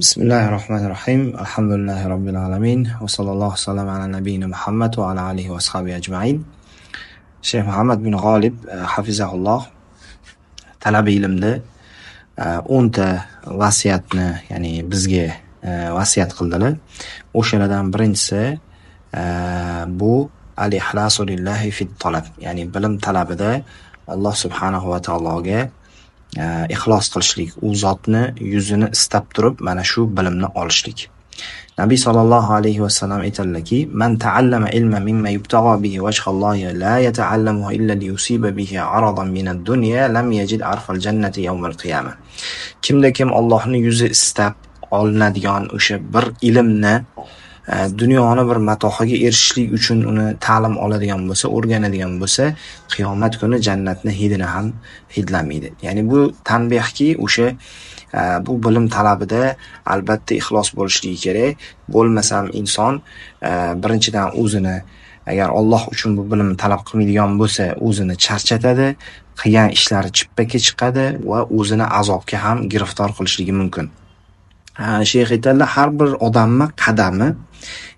Bismillahirrohmanirrohim. Alhamdulillahi robbil alamin. Va sallallohu sallam ala nabiyina Muhammad va ala alihi va ashabihi ajmain. Shayx Muhammad bin G'olib hafizahulloh talabi ilmda 10 ta vasiyatni, ya'ni bizga vasiyat qildilar. O'shalardan birinchisi bu al-ihlasu lillahi fit talab, ya'ni bilim talabida Alloh subhanahu va taologa ixlos qilishlik, u zotni yuzini istab turib mana shu bilimni olishlik. Nabiy sallallohu alayhi va sallam aytadilarki: "Man ta'allama ilman mimma yubtag'a bihi wajhallohi la yata'allamuhu illa liyusiba bihi 'aradan min ad-dunya lam yajid 'arfal jannati yawmal qiyamah." Kimda kim Allohning yuzi istab olinadigan o'sha bir ilmni dunyoni bir matohiga erishishlik uchun uni ta'lim oladigan bo'lsa, o'rganadigan bo'lsa, qiyomat kuni jannatni hidini ham hidlamaydi. Ya'ni bu tanbehki o'sha bu bilim talabida albatta ixlos bo'lishligi kerak. Bo'lmasam inson birinchidan o'zini, agar Alloh uchun bu bilimni talab qilmaydigan bo'lsa, o'zini charchatadi, qilgan ishlari chippaga chiqadi va o'zini azobga ham giriftor qilishligi mumkin. Shayx aytadilar, har bir odamning qadami,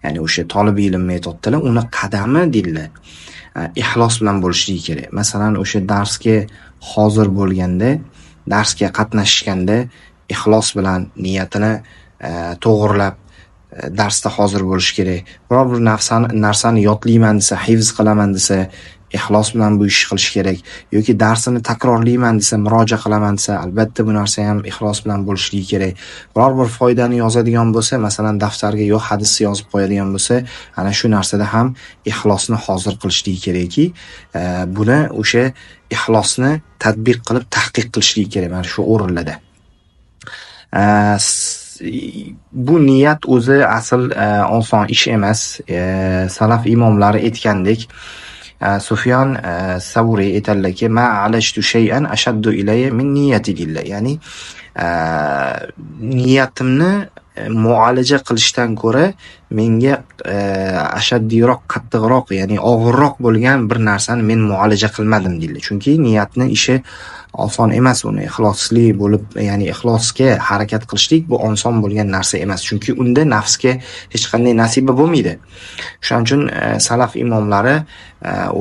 ya'ni o'sha tolib ilmni aytibdilar, uni qadami deydilar, ixlos bilan bo'lishligi kerak. Masalan, o'sha darsga hozir bo'lganda, darsga qatnashganda ixlos bilan niyatini to'g'rilab darsda hozir bo'lish kerak. Biror bir narsani yodlayman desa, hifz qilaman desa, ixlos bilan bu ishni qilish kerak. Yoki darsini takrorlayman desa, murojaat qilaman desa, albatta bu narsa ham ixlos bilan bo'lishligi kerak. Biror bir foydani yozadigan bo'lsa, masalan, daftarga yo hadisni yozib qo'yadigan bo'lsa, ana shu narsada ham ixlosni hozir qilishligi kerakki, buni o'sha ixlosni tatbiq qilib tahqiq qilishligi kerak mana shu o'rinlarda. Bu niyat o'zi asl oson ish emas. Salaf imomlari aytgandek, Sufyon Savriy aytadilarki, ma alashtu shay'an ashaddu ilayya min niyati deydilar. Ya'ni niyatimni muolaja qilishdan ko'ra menga ashaddiyroq, qattiqroq, ya'ni og'irroq bo'lgan bir narsani men muolaja qilmadim deydilar. Chunki niyatni ishi oson emas, uni ixlosli bo'lib, ya'ni ixlosga harakat qilishlik bu oson bo'lgan narsa emas. Chunki unda nafsga hech qanday nasiba bo'lmaydi. Shuning uchun salaf imomlari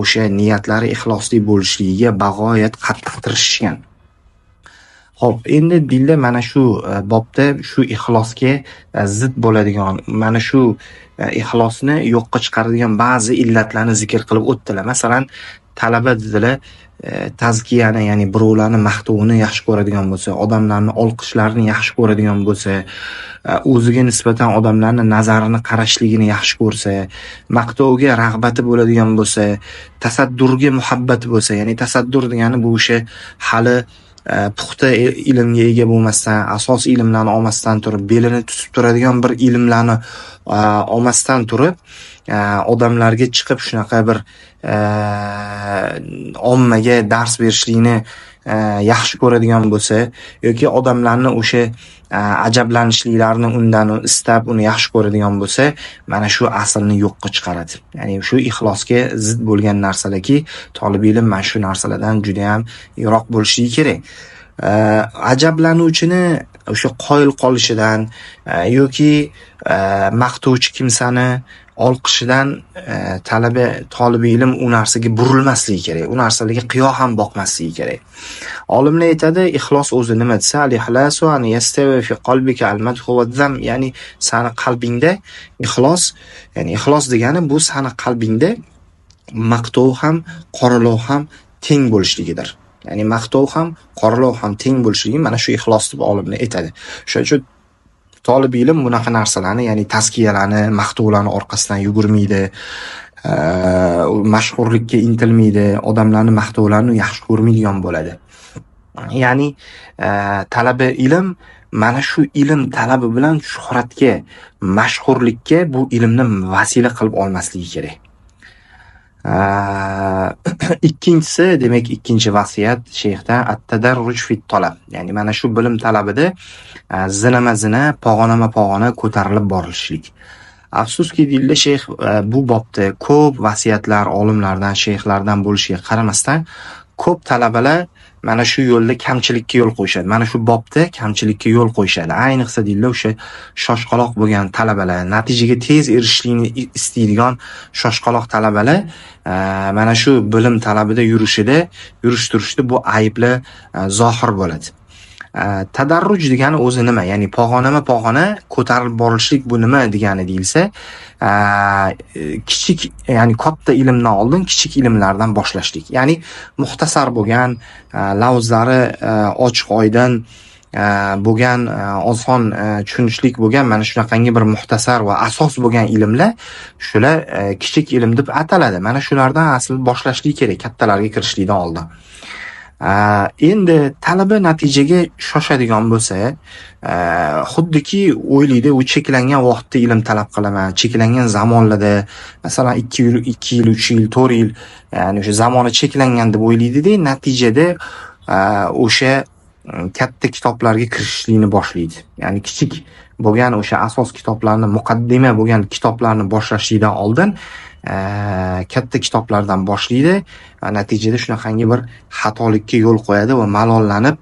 o'sha niyatlari ixlosli bo'lishligiga bag'oyat qattiq tirishishgan. Xo'p, endi dilda mana shu bobda shu ixlosga zid bo'ladigan, mana shu ixlosni yo'qqa chiqaradigan ba'zi illatlarni zikr qilib o'tdilar. Masalan, talaba dedilar, tazkiyani, ya'ni birovlarni maqtovini yaxshi ko'radigan bo'lsa, odamlarni olqishlarini yaxshi ko'radigan bo'lsa, o'ziga nisbatan odamlarni nazarini qarashligini yaxshi ko'rsa, maqtovga rag'bati bo'ladigan bo'lsa, tasaddurga muhabbati bo'lsa, ya'ni tasaddur degani bu o'sha hali puxta ilmga ega bo'lmasdan, asosiy ilmlarni olmasdan turib, belini tutib turadigan bir ilmlarni olmasdan turib, odamlarga chiqib shunaqa bir ommaga dars berishlikni yaxshi ko'radigan bo'lsa, yoki odamlarni o'sha ajablanishliklarini undan istab, uni yaxshi ko'radigan bo'lsa, mana shu aslni yo'qqa chiqaradi. Ya'ni shu ixlosga zid bo'lgan narsalarki, tolib ilm mana shu narsalardan juda ham yiroq bo'lishligi kerak. Ajablanuvchini o'sha qoyil qolishidan yoki maqtovchi kimsani olqishidan talaba tolibi ilm u narsaga burilmasligi kerak, u narsalarga qiyo ham boqmasligi kerak. Olimlar aytadi, ixlos o'zi nima desa, al-ihlasu an yastawi fi qalbika al-madhu va zam, ya'ni sani qalbingda ixlos, ya'ni ixlos degani bu sani qalbingda maqtov ham, qoralov ham teng bo'lishligidir. Ya'ni maqtov ham, qoralov ham teng bo'lishligi mana shu ixlos deb olimlar aytadi. Shuning uchun tolib ilm bunaqa narsalarni, ya'ni tazkiyalarni, maqtovlarni orqasidan yugurmaydi, mashhurlikka intilmaydi, odamlarni maqtovlarini yaxshi ko'rmaydigan bo'ladi. Ya'ni talabi ilm mana shu ilm talabi bilan shuhratga, mashhurlikka bu ilmni vasila qilib olmasligi kerak. Ikkinchisi, demak, ikkinchi vasiyat shayxdan at-tadarruj fit talab. Ya'ni mana shu bilim talabida zinama-zina, pog'onama-pog'ona ko'tarilib borishlik. Afsuski deyildi shayx, bu bobda ko'p vasiyatlar olimlardan, shayxlardan bo'lishiga qaramasdan ko'p talabalar mana shu yo'lda kamchilikka yo'l qo'yishadi. Mana shu bobda kamchilikka yo'l qo'yishadi. Ayniqsa deydilar o'sha shoshqaloq bo'lgan talabalar, natijaga tez erishishlikni istaydigan shoshqaloq talabalar mana shu bilim talabida yurishida, yurish turishda bu ayblar zohir bo'ladi. Tadarruj degani o'zi nima? Ya'ni pog'onama-pog'ona ko'tarilib borishlik bu nima degani deyilsa, kichik, ya'ni katta ilmdan oldin kichik ilmlardan boshlashlik. Ya'ni muxtasar bo'lgan, lavzlari ochiq oydin bo'lgan, oson tushunishlik bo'lgan mana shunaqangi bir muxtasar va asos bo'lgan ilmlar, shular kichik ilm deb ataladi. Mana shulardan asl boshlashlik kerak kattalarga kirishlikdan oldin. Endi talaba natijaga shoshadigan bo'lsa, xuddiki o'ylaydi, u cheklangan vaqtda ilm talab qilaman, cheklangan zamonlarda, masalan 2 yil, 2 yil, 3 yil, 4 yil, ya'ni o'sha zamoni cheklangan deb o'ylaydi-da, natijada o'sha katta kitoblarga kirishlikni boshlaydi. Ya'ni kichik bo'lgan o'sha asos kitoblarni, muqaddima bo'lgan kitoblarni boshlashlikdan oldin katta kitoblardan boshlaydi va natijada shunaqangi bir xatolikka yo'l qo'yadi va malollanib,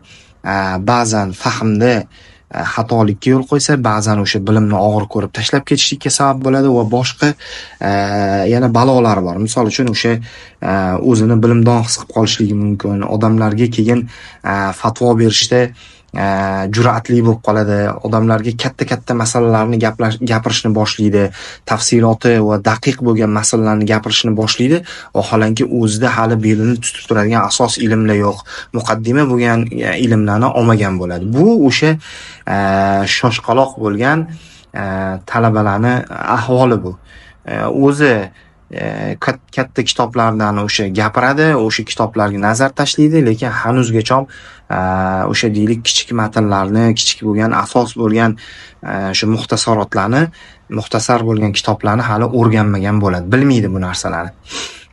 ba'zan fahmda xatolikka yo'l qo'ysa, ba'zan o'sha bilimni og'ir ko'rib tashlab ketishlikka sabab bo'ladi va boshqa yana balolar bor. Misol uchun o'sha o'zini bilimdon his qilib qolishligi mumkin, odamlarga keyin fatvo berishda jur'atli bo'lib qoladi, odamlarga katta-katta masalalarni gapirishni boshlaydi, tafsiloti va daqiq bo'lgan masalalarni gapirishni boshlaydi, vaholanki o'zida hali belini tutib turadigan asos ilmlar yo'q, muqaddima bo'lgan ilmlarni olmagan bo'ladi. Bu o'sha shoshqaloq bo'lgan talabalarni ahvoli bu. O'zi katta kitoblardan o'sha gapiradi, o'sha kitoblarga nazar tashlaydi, lekin hanuzgacha o'sha deylik kichik matnlarni, kichik bo'lgan asos bo'lgan o'sha muxtasarotlarni, muxtasar bo'lgan kitoblarni hali o'rganmagan bo'ladi, bilmaydi bu narsalarni.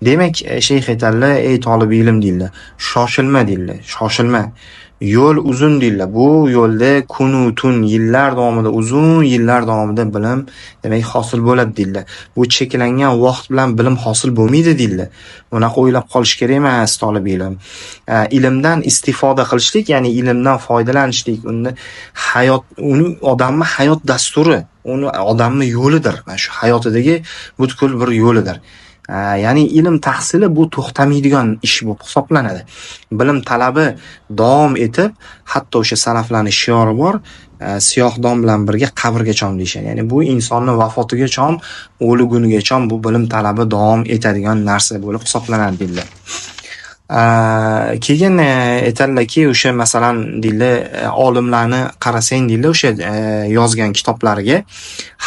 Demak, shayx aytadilar, ey tolib ilm deydilar, shoshilma deydilar, shoshilma. Yo'l uzun deydilar. Bu yo'lda kun u tun, yillar davomida, uzun yillar davomida bilim demak hosil bo'ladi deydilar. Bu cheklangan vaqt bilan bilim hosil bo'lmaydi deydilar. Bunaqa o'ylab qolish kerak emas tolib ilm. Ilmdan istifoda qilishlik, ya'ni ilmdan foydalanishlik, uni hayot, uni odamning hayot dasturi, uni odamning yo'lidir. Mana shu hayotidagi butkul bir yo'lidir. Ya'ni ilm tahsili bu to'xtamaydigan ish bo'lib hisoblanadi. Bilim talabi davom etib, hatto o'sha salaflarning shiori bor, siyoh don bilan birga qabrgacha deyishadi. Ya'ni bu insonning vafotigacha, o'ligunigacha bu bilim talabi davom etadigan narsa bo'lib hisoblanadi deydilar. Keyin aytadilarki, o'sha masalan deydilar, olimlarni qarasang deydilar, o'sha yozgan kitoblariga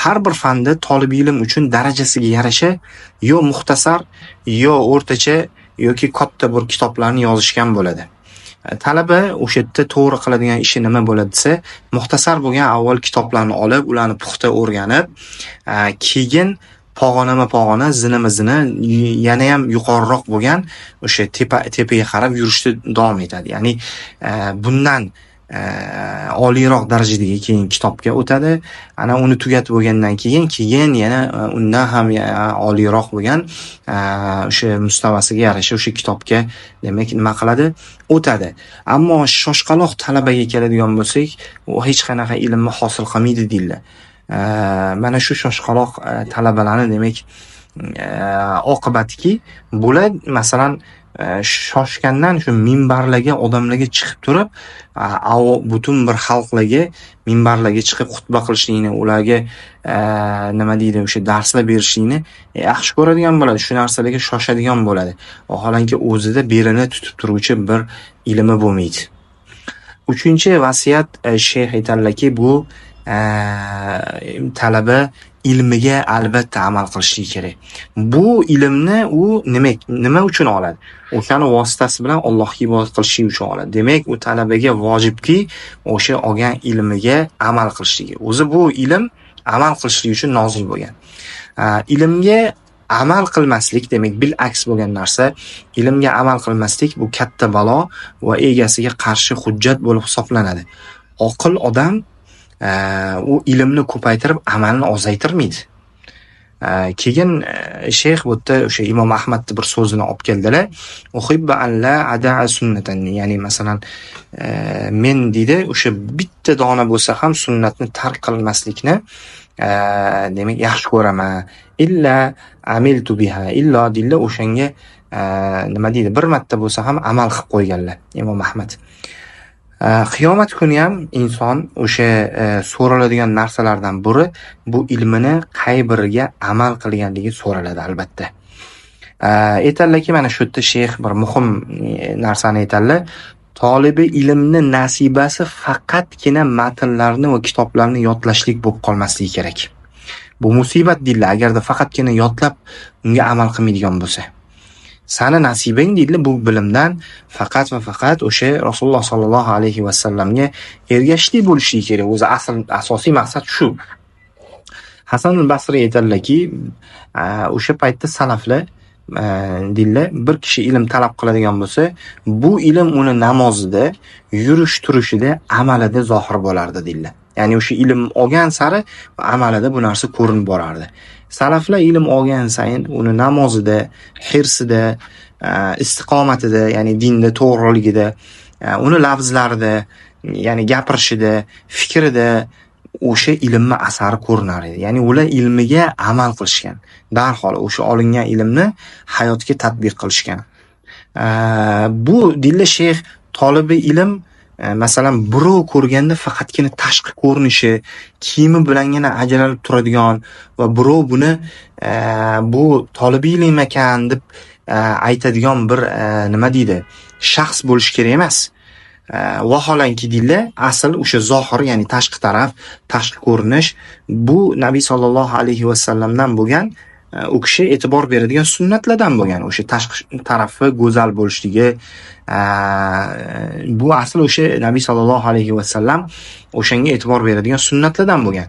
har bir fanda tolib ilm uchun darajasiga yarasha yo muxtasar, yo o'rtacha yoki katta bir kitoblarni yozishgan bo'ladi. Talaba o'sha yerda to'g'ri qiladigan ishi nima bo'ladi desa, muxtasar bo'lgan avval kitoblarni olib, ularni puxta o'rganib, keyin pog'onama-pog'ona, zinama-zina yana ham yuqoriroq bo'lgan o'sha tepaga qarab yurishda davom etadi. Ya'ni bundan oliyroq darajadagi keyin kitobga o'tadi. Ana uni tugatib bo'lgandan keyin yana undan ham oliyroq bo'lgan o'sha mustavasiga yarasha o'sha kitobga demak nima qiladi? O'tadi. Ammo shoshqaloq talabaga keladigan bo'lsak, u hech qanaqa ilmni hosil qilmaydi deyiladi. Mana shu shoshqaloq talabalarni demak oqibatiki bular masalan shoshgandan shu minbarlarga, odamlarga chiqib turib, butun bir xalqlarga minbarlarga chiqib xutba qilishlikni, ularga nima deydi, o'sha darslar berishlikni yaxshi ko'radigan bo'ladi, shu narsalarga shoshadigan bo'ladi. Vaholanki o'zida belini tutib turuvchi bir ilmi bo'lmaydi. Uchinchi vasiyat, shayx aytadilarki, bu talaba ilmiga albatta amal qilishlik kerak. Bu ilmni u nima uchun oladi? O'shani vositasi bilan Allohga ibodat qilishlik uchun oladi. Demak, u talabaga vojibki o'sha olgan ilmiga amal qilishligi. O'zi bu ilm amal qilishlik uchun nozil bo'lgan. Ilmga amal qilmaslik, demak, bil aks bo'lgan narsa, ilmga amal qilmaslik bu katta balo va egasiga qarshi hujjat bo'lib hisoblanadi. Oqil odam u ilmni ko'paytirib, amalni ozaytirmaydi. Keyin shayx bu yerda o'sha Imom Ahmadni bir so'zini olib keldilar. Uhibbu an la ada'a sunnatan, ya'ni masalan men deydi o'sha bitta dona bo'lsa ham sunnatni tark qilmaslikni demak yaxshi ko'raman. Illa amiltu biha, illo deydilar o'shanga nima deydi bir marta bo'lsa ham amal qilib qo'yganlar Imom Ahmad. Qiyomat kuni ham inson o'sha so'raladigan narsalardan biri bu ilmini qay biriga amal qilganligi so'raladi albatta. Aytadilarki, mana shu yerda shayx bir muhim narsani aytadilar. Tolibi ilmni nasibasi faqatgina matnlarni va kitoblarni yodlashlik bo'lib qolmasligi kerak. Bu musibat deydilar, agarda faqatgina yodlab unga amal qilmaydigan bo'lsa. Sani nasibang deydilar bu bilimdan faqat va faqat o'sha Rasululloh sallallohu alayhi va sallamga ergashishlik bo'lishi kerak. O'zi asl asosiy maqsad shu. Hasan al-Basri aytadilarki, o'sha paytda salaflar deydilar, bir kishi ilm talab qiladigan bo'lsa, bu ilm uni namozida, yurish turishida, amalida zohir bo'lardi deydilar. Ya'ni o'sha ilm olgan sari amalida bu narsa ko'rinib borardi. Salaflar ilm olgan sayin uni namozida, hirsida, istiqomatida, ya'ni dinda to'g'riligida, uni lafzlarida, ya'ni gapirishida, fikrida o'sha ilmni asari ko'rinar edi. Ya'ni ular ilmiga amal qilishgan. Darhol o'sha olingan ilmni hayotga tatbiq qilishgan. Bu deydilar shayx, tolibi ilm masalan birov ko'rganda faqatgina tashqi ko'rinishi, kiyimi bilangina ajralib turadigan va birov buni bu tolibi ilm ekan deb aytadigan bir nima deydi, shaxs bo'lishi kerak emas. Vaholanki deydilar, asl o'sha zohir, ya'ni tashqi taraf, tashqi ko'rinish bu Nabiy sallallohu alayhi vasallamdan bo'lgan, u kishi e'tibor beradigan sunnatlardan bo'lgan, o'sha tashqi tarafi go'zal bo'lishligi, bu asl o'sha Nabiy sallallohu alayhi vasallam o'shanga e'tibor beradigan sunnatlardan bo'lgan.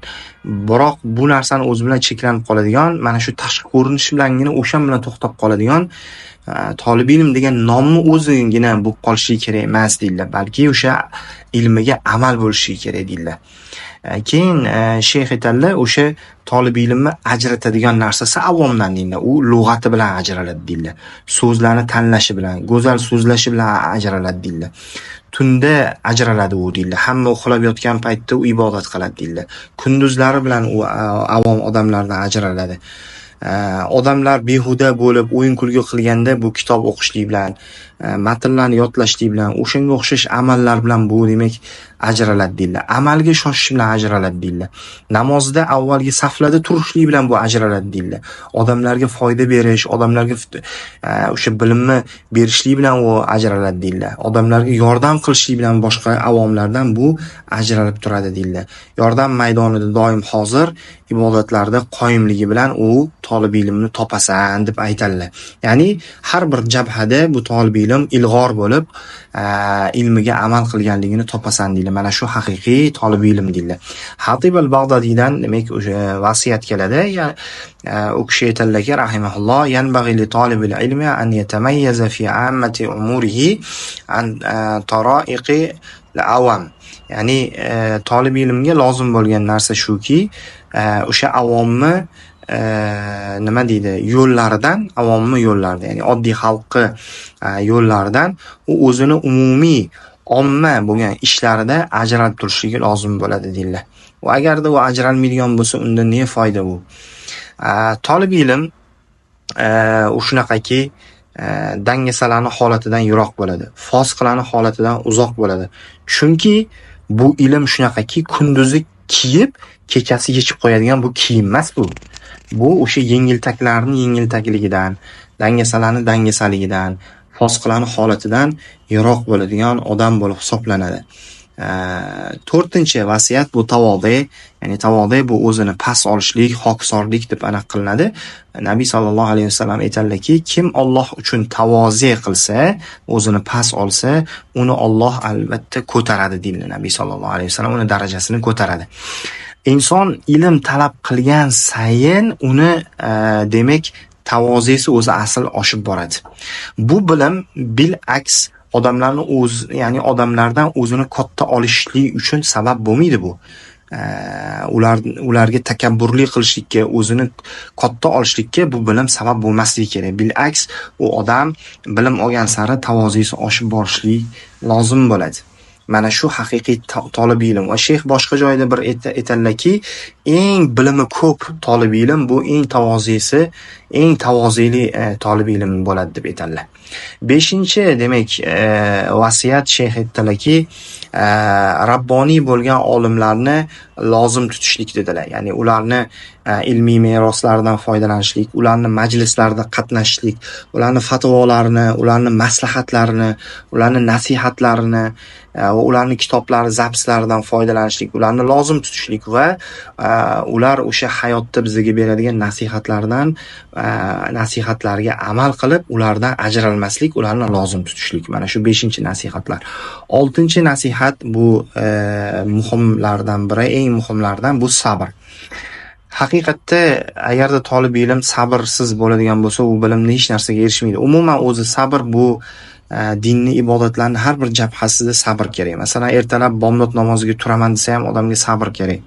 Biroq bu narsani o'zi bilan cheklanib qoladigan, mana shu tashqi ko'rinish bilangina o'shan bilan to'xtab qoladigan tolib ilm degan nomni o'zigina bo'lib qolishi kerak emas deydilar, balki o'sha ilmiga amal bo'lishi kerak deydilar. Keyin shayx aytadilar, o'sha tolib ilmni ajratadigan narsasi avomdan deydilar. U lug'ati bilan ajraladi deydilar. So'zlarni tanlashi bilan, go'zal so'zlashi bilan ajraladi deydilar. Tunda ajraladi u deydilar. Hamma uxlab yotgan paytda u ibodat qiladi deydilar. Kunduzlari bilan u avom odamlardan ajraladi. Odamlar behuda bo'lib o'yin kulgi qilganda bu kitob o'qishlik bilan, matnlarni yodlashlik bilan, o'shanga o'xshash amallar bilan bu demak ajraladi deydilar. Amalga shoshish bilan ajraladi deydilar. Namozda avvalgi saflarda turishlik bilan bu ajraladi deydilar. Odamlarga foyda berish, odamlarga o'sha bilimni berishlik bilan u ajraladi deydilar. Odamlarga yordam qilishlik bilan boshqa avomlardan bu ajralib turadi deydilar. Yordam maydonida doim hozir, ibodatlarda qoyimligi bilan u tolib ilmni topasan deb aytadilar. Ya'ni har bir jabhada bu tolib ilm ilg'or bo'lib, ilmiga amal qilganligini topasan deydilar. Mana shu haqiqiy tolib ilm deydilar. Xatib al-Bag'dodiydan demak o'sha vasiyat keladi. U kishi aytadilarki, rahimahulloh, yanbag'i li tolibil ilmi an yatamayyaza fi ammati umurihi an tara'iqi al-awam. Ya'ni tolib ilmga lozim bo'lgan narsa shuki, o'sha avomni nima deydi, yo'llaridan, avomni yo'llarida, ya'ni oddiy xalqni yo'llaridan u o'zini umumiy omma bo'lgan ishlarida ajralib turishligi lozim bo'ladi deydilar. U agarda u ajralmaydigan bo'lsa, unda ne foyda u? Tolib ilm u shunaqaki dangasalarni holatidan yiroq bo'ladi, fosiqlarni holatidan uzoq bo'ladi. Chunki bu ilm shunaqaki kunduzi kiyib, kechasi yechib qo'yadigan bu kiyim emas bu. Bu o'sha yengiltaklarning yengiltakligidan, dangasalarning dangasaligidan, fosiqlarning holatidan yiroq bo'ladigan odam bo'lib hisoblanadi. To'rtinchi vasiyat bu tavodi, ya'ni tavodi bu o'zini past olishlik, hokisorlik deb aniq qilinadi. Nabiy sallallohu alayhi vasallam aytadilarki, kim Alloh uchun tavoze qilsa, o'zini past olsa, uni Alloh albatta ko'taradi deydi Nabiy sallallohu alayhi vasallam, uni darajasini ko'taradi. Inson ilm talab qilgan sayin uni demak tavozesi o'zi asl oshib boradi. Bu bilim bil aks odamlarni o'z, ya'ni odamlardan o'zini katta olishlik uchun sabab bo'lmaydi bu. ularga takabburlik qilishlikka, o'zini katta olishlikka bu bilim sabab bo'lmasligi kerak. Bilaks, u odam bilim olgan sari tavozisi oshib borishlik lozim bo'ladi. Mana shu haqiqiy tolib ilm. Va shayx boshqa joyda bir aytadilarki, eng bilimi ko'p tolib ilm bu eng tavozisi, eng tavozili tolib ilm bo'ladi deb aytadilar. 5-chi, demak, vasiyat shayx aytdilarki, rabboniy bo'lgan olimlarni lozim tutishlik dedilar. Ya'ni ularni ilmiy meroslaridan foydalanishlik, ularni majlislarida qatnashishlik, ularni fatvolarini, ularni maslahatlarini, ularni nasihatlarini va ularni kitoblari, zapslaridan foydalanishlik, ularni lozim tutishlik va ular o'sha hayotda bizga beradigan nasihatlardan, nasihatlarga amal qilib, ulardan ajralmaslik, ularni lozim tutishlik. Mana shu 5-nasihatlar. 6-nasihat bu muhimlardan biri, eng muhimlardan bu sabr. Haqiqatda agarda tolib ilm sabrsiz bo'ladigan bo'lsa, u bilimni hech narsaga erishmaydi. Umuman o'zi sabr bu dinni, ibodatlarni har bir jabhasida sabr kerak. Masalan, ertalab bomdod namoziga turaman desa ham odamga sabr kerak.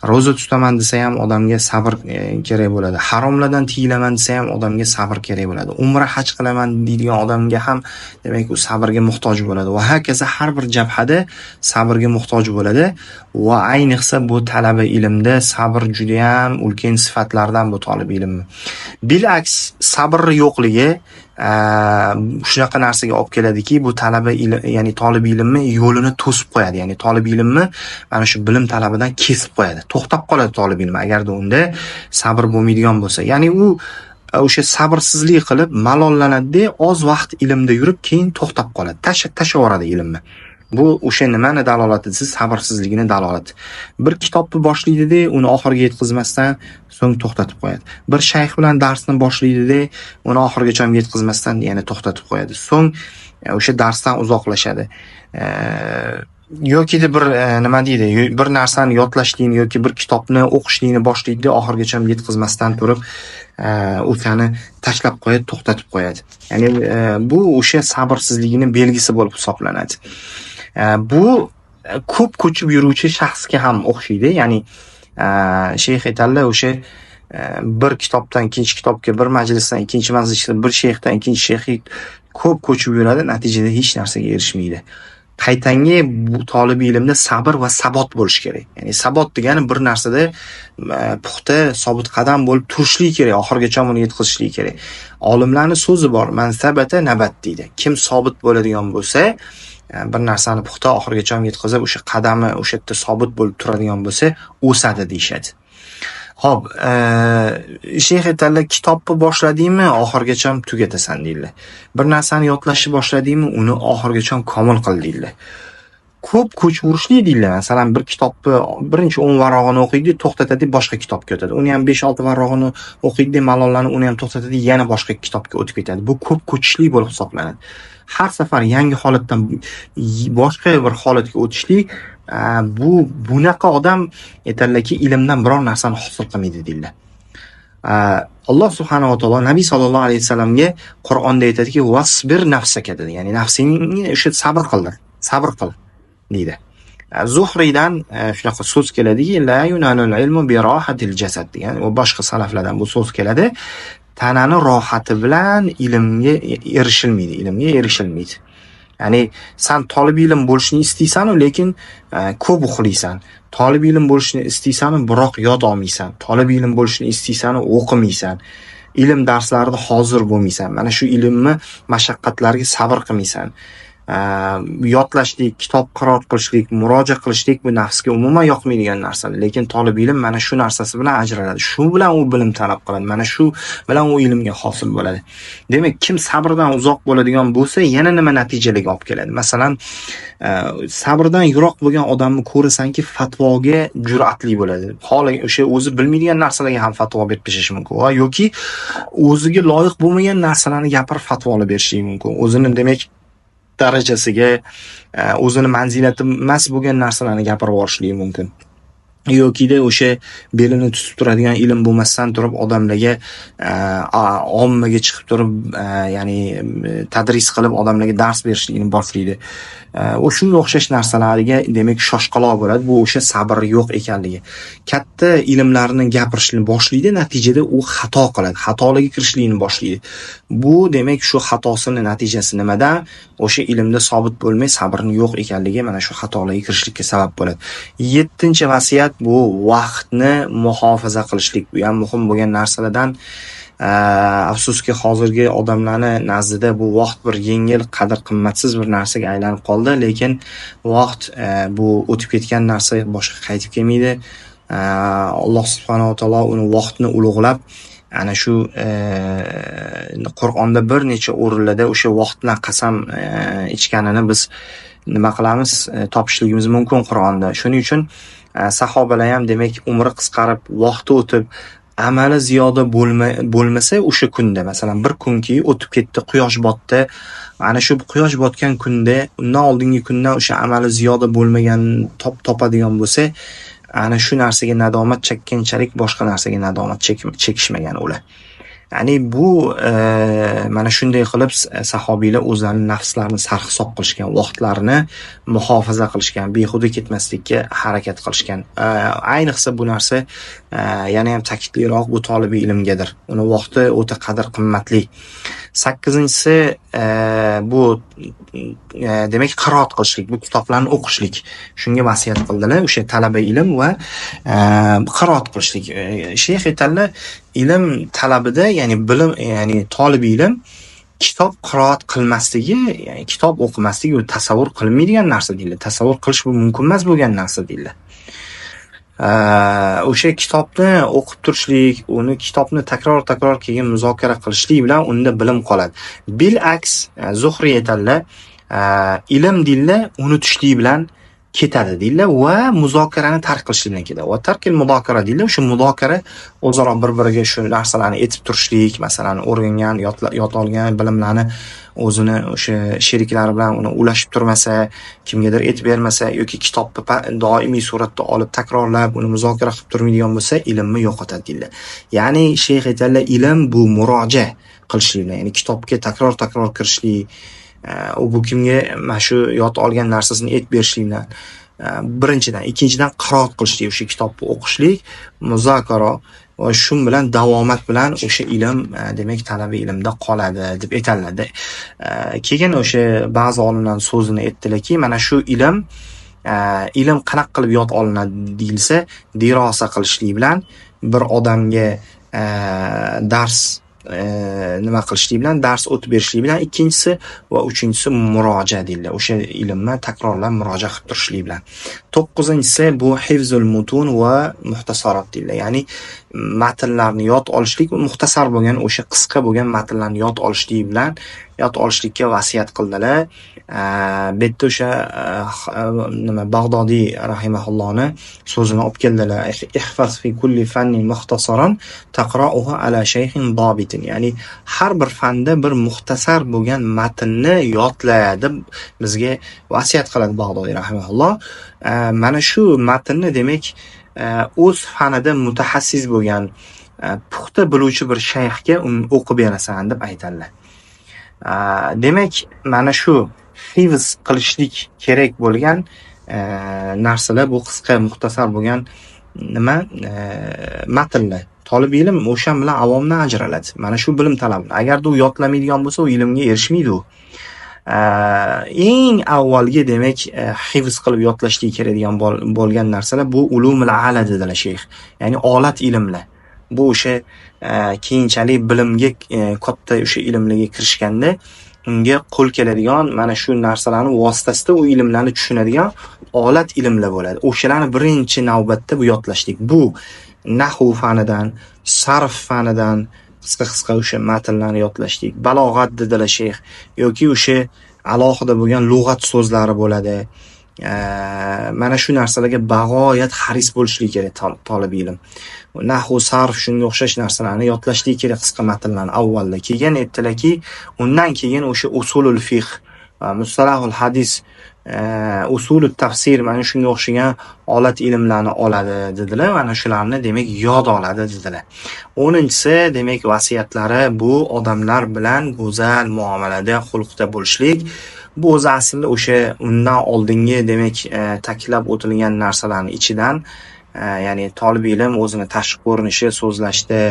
Ro'za tutaman desa ham odamga sabr kerak bo'ladi. Haromlardan tiyilaman desa ham odamga sabr kerak bo'ladi. Umra haj qilaman deydigan odamga ham demak u sabrga muhtoj bo'ladi. Va hokazo har bir jabhada sabrga muhtoj bo'ladi. Va ayniqsa bu talaba ilmda sabr juda ham ulkan sifatlardan bu tolib ilmni. Bilaks, sabr yo'qligi shunaqa narsaga olib keladiki, bu talaba ya'ni tolib ilmni yo'lini to'sib qo'yadi. Ya'ni tolib ilmni mana shu bilim talabidan kesib qo'yadi. To'xtab qoladi tolib ilm agarda unda sabr bo'lmaydigan bo'lsa. Ya'ni u o'sha sabrsizlik qilib malollanadi-da, oz vaqt ilmda yurib keyin to'xtab qoladi. Tashlab yuboradi ilmni. Bu o'sha nimani dalolati desa, sabrsizligini dalolati. Bir kitobni boshlaydi-da, uni oxiriga yetkazmasdan so'ng to'xtatib qo'yadi. Bir shayx bilan darsni boshlaydi-da, uni oxirigacha yetkazmasdan yana to'xtatib qo'yadi. So'ng o'sha darsdan uzoqlashadi. Yokida bir nima deydi, bir narsani yodlashlikni yoki bir kitobni o'qishlikni boshlaydi, oxirigacha yetkazmasdan turib o'shani tashlab qo'yadi, to'xtatib qo'yadi. Ya'ni bu o'sha sabrsizligini belgisi bo'lib hisoblanadi. Bu ko'p ko'chib yuruvchi shaxsga ham o'xshaydi. Ya'ni shayx aytadilar, o'sha bir kitobdan ikkinchi kitobga, bir majlisdan ikkinchi majlisga, bir shayxdan ikkinchi shayxga ko'p ko'chib yuradi, natijada hech narsaga erishmaydi. Qaytanga bu tolib ilmda sabr va sabot bo'lish kerak. Ya'ni sabot degani bir narsada puxta, sobit qadam bo'lib turishlik kerak, oxirigacha uni yetkazishlik kerak. Olimlarning so'zi bor, man sabata nabat deydi. Kim sobit bo'ladigan bo'lsa, bir narsani puxta oxirigacha yetkazib, o'sha qadami o'sha yerda sobit bo'lib turadigan bo'lsa, o'sadi deyshadi. Xo'p, shayx aytadilar, kitobni boshladingmi, oxirigacha tugatasan deydilar. Bir narsani yodlashni boshladingmi, uni oxirigacha komil qil deydilar. Ko'p ko'chib deydilar. Masalan, bir kitobni birinchi 10 varog'ini o'qiydi, to'xtatadi, boshqa kitobga o'tadi. Uni ham 5-6 varog'ini o'qiydi, malollanib, uni ham to'xtatadi, yana boshqa kitobga o'tib ketadi. Bu ko'p ko'chishlik bo'lib hisoblanadi. Har safar yangi holatdan boshqa bir holatga o'tishlik, bu bunaqa odam aytadilarki, ilmdan biror narsani hosil qilmaydi deydilar. Alloh subhanahu va taolo Nabiy sallallohu alayhi vasallamga Qur'onda aytadiki, vasbir nafsaka dedi. Ya'ni nafsingni o'sha sabr qildir, sabr qil deydi. Zuhriydan shunaqa so'z keladiki, la yunalul ilmu bi rohatil jasad degan, va boshqa salaflardan bu so'z keladi. Tanani rohati bilan ilmga erishilmaydi, ilmga erishilmaydi. Ya'ni san tolib ilm bo'lishni istaysan-u, lekin ko'p uxlaysan. Tolib ilm bo'lishni istaysan-u, biroq yod olmaysan. Tolib ilm bo'lishni istaysan-u, o'qimaysan. Ilm darslarida hozir bo'lmaysan. Mana shu ilmni mashaqqatlariga sabr qilmaysan. Yodlashlik, kitob qiroat qilishlik, muroja qilishlik bu nafsga umuman yoqmaydigan narsa. Lekin tolib ilm mana shu narsasi bilan ajraladi. Shu bilan u bilim talab qiladi. Mana shu bilan u ilmga hosil bo'ladi. Demak, kim sabrdan uzoq bo'ladigan bo'lsa, yana nima natijalarga olib keladi? Masalan, sabrdan yiroq bo'lgan odamni ko'rasanki, fatvoga jur'atli bo'ladi. Xohlagan o'sha o'zi bilmaydigan narsalarga ham fatvo berib tashlashi mumkin va yoki o'ziga loyiq bo'lmagan narsalarni gapirib fatvo olib berishi mumkin. O'zini demak darajasiga, o'zini manzilati emas bo'lgan narsalarni gapirib yuborishligi mumkin. Yokida o'sha belini tutib turadigan ilm bo'lmasdan turib odamlarga, ommaga chiqib turib, ya'ni tadris qilib odamlarga dars berishligini boshlaydi. U shunga o'xshash narsalarga demak shoshqaloq bo'ladi. Bu o'sha sabr yo'q ekanligi. Katta ilmlarni gapirishni boshlaydi, natijada u xato qiladi, xatolarga kirishlikni boshlaydi. Bu demak shu xatosini natijasi nimada? O'sha ilmda sobit bo'lmay sabrni yo'q ekanligi mana shu xatolarga kirishlikka sabab bo'ladi. 7-vasiyat bu vaqtni muhofaza qilishlik. Bu ham muhim bo'lgan narsalardan. Afsuski hozirgi odamlarni nazdida bu vaqt bir yengil, qadr-qimmatsiz bir narsaga aylanib qoldi, lekin vaqt bu o'tib ketgan narsa, boshqa qaytib kelmaydi. Alloh subhanahu va taolo uni vaqtni ulug'lab, ana shu Qur'onda bir necha o'rinlarda o'sha vaqt bilan qasam ichganini biz nima qilamiz, topishligimiz mumkin Qur'onda. Shuning uchun sahobalar ham demak umri qisqarib, vaqti o'tib, amali ziyoda bo'lmasa o'sha kunda, masalan bir kunki o'tib ketdi, quyosh botdi, ana shu quyosh botgan kunda, undan oldingi kundan o'sha amali ziyoda bo'lmagan topadigan bo'lsa, ana shu narsaga nadomat chekkanchalik boshqa narsaga nadomat chekishmagan ular. Ya'ni bu mana shunday qilib sahobiylar o'zlarining nafslarini sarhisob qilishgan, vaqtlarini muhofaza qilishgan, behuda ketmaslikka harakat qilishgan. Ayniqsa bu narsa yana ham ta'kidliroq bu tolibi ilmgadir. Uni vaqti o'ta qadr-qimmatli. 8-si bu demak qiroat qilishlik, bu kitoblarni o'qishlik. Shunga vasiyat qildilar o'sha talaba ilm va qiroat qilishlik. Sheyx aytadilar, ilm talabida, ya'ni bilim, ya'ni tolib ilm kitob qiroat qilmasligi, ya'ni kitob o'qimasligi u tasavvur qilinmaydigan narsa deyiladi. Tasavvur qilish bu mumkin emas bo'lgan narsa deyiladi. O'sha kitobni o'qib turishlik, uni kitobni takror-takror keyin muzokara qilishlik bilan unda bilim qoladi. Bilaks, Zuhriy aytadilar, ilm deyiladi, unutishlik bilan ketadi deyiladi va muzokarani tark qilishlik bilan ketadi. Va tarkil muzokara deyiladi, o'sha muzokara o'zaro bir-biriga shu narsalarni aytib turishlik, masalan, o'rgangan, yod olgan bilimlarni o'zini o'sha sheriklari bilan uni ulashib turmasa, kimgadir aytib bermasa yoki kitobni doimiy suratda olib takrorlab uni muzokara qilib turmaydigan bo'lsa, ilmni yo'qotadi deyiladi. Ya'ni sheyx aytadilar, ilm bu muroja qilishlik bilan, ya'ni kitobga takror-takror kirishlik, u bu kimga mana shu yod olgan narsasini aytib berishlik bilan, birinchidan, ikkinchidan qiroat qilishlik, o'sha kitobni o'qishlik, muzokara va shu bilan davomat bilan o'sha ilm, demak talabi ilmda qoladi deb aytadilar. Keyin o'sha ba'zi olimlarning so'zini aytdilarki, mana shu ilm, ilm qanaqa qilib yod olinadi deyilsa, dirosa qilishlik bilan, bir odamga dars nima qilishlik bilan, dars o'tib berishlik bilan, ikkinchisi va uchinchisi muroja deyiladi. O'sha ilmni takrorlab muroja qilib turishlik bilan. 9-si bu hifzul mutun va muxtasarat deyiladi. Ya'ni matnlarni yod olishlik, muxtasar bo'lgan o'sha qisqa bo'lgan matnlarni yod olishlik bilan yod olishlikka vasiyat qildilar. Bu yerda o'sha nima Bag'dodiy rahimahullohni so'zini olib keldilar. Ihfaz fi kulli fannin muxtasaran taqra'uhu ala shayxin dobitin. Ya'ni har bir fanda bir muxtasar bo'lgan matnni yodla deb bizga vasiyat qiladi Bag'dodiy rahimahulloh. Mana shu matnni demak o'z fanida mutaxassis bo'lgan, puxta biluvchi bir shayxga uni o'qib berasan deb aytadilar. Demak, mana shu hifz qilishlik kerak bo'lgan narsalar bu qisqa muxtasar bo'lgan nima matnlar. Tolib ilm o'sha bilan avomdan ajraladi. Mana shu bilim talabini. Agarda u yodlamaydigan bo'lsa, u ilmga erishmaydi u. Eng avvalgi demak hifz qilib yodlashlik kerak bo'lgan narsalar bu ulumul ala dedilar sheyx. Ya'ni olat ilmlar. Bu o'sha keyinchalik bilimga katta o'sha ilmlarga kirishganda unga qo'l keladigan mana shu narsalarning vositasida u ilmlarni tushunadigan olat ilmlar bo'ladi. O'shalarni birinchi navbatda bu yodlashlik. Bu nahv fanidan, sarf fanidan qisqa-qisqa o'sha matnlarni yodlashlik, balog'at dedilar sheyx, yoki o'sha alohida bo'lgan lug'at so'zlari bo'ladi. Mana shu narsalarga bag'oyat haris bo'lishlik kerak tolib ilm. Nahv, sarf shunga o'xshash narsalarni yodlashlik kerak qisqa matnlarni avvalda. Keyin aytdilarki, undan keyin o'sha usulul fiqh, mustalahul hadis Usulut tafsir, mana shunga o'xshagan olat ilmlarni oladi dedilar. Mana shularni demak yod oladi dedilar. 10-inchisi demak vasiyatlari bu odamlar bilan go'zal muomalada, xulqda bo'lishlik. Bu o'zi aslida o'sha undan oldingi demak ta'kidlab o'tilgan narsalarning ichidan, ya'ni tolib ilm o'zini tashqi ko'rinishi, so'zlashda,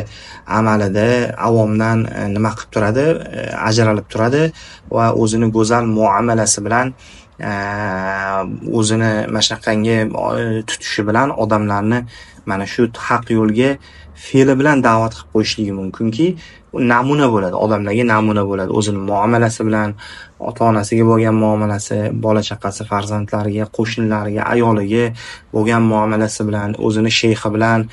amalida avomdan nima qilib turadi, ajralib turadi va o'zini go'zal muomalasi bilan, o'zini mashaqangi tutishi bilan odamlarni mana shu haq yo'lga fe'li bilan da'vat qilib qo'yishligi mumkinki, u namuna bo'ladi, odamlarga namuna bo'ladi. O'zini muomalasi bilan, ota-onasiga bo'lgan muomalasi, bola chaqasi, farzandlariga, qo'shnilariga, ayoliga bo'lgan muomalasi bilan, o'zini sheyxi bilan,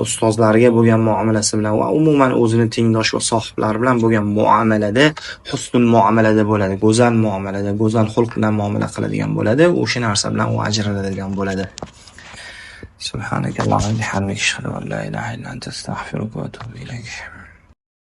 ustozlariga bo'lgan muomalasi bilan va umuman o'zini tengdosh va sohiblari bilan bo'lgan muomalada husnul muomalada bo'ladi, go'zal muomalada, go'zal xulq bilan muomala qiladigan bo'ladi. O'sha narsa bilan u ajraladigan bo'ladi. Subhanakallahumma bihamdika ashhadu an la ilaha illa anta astag'firuka va atubu ilayk.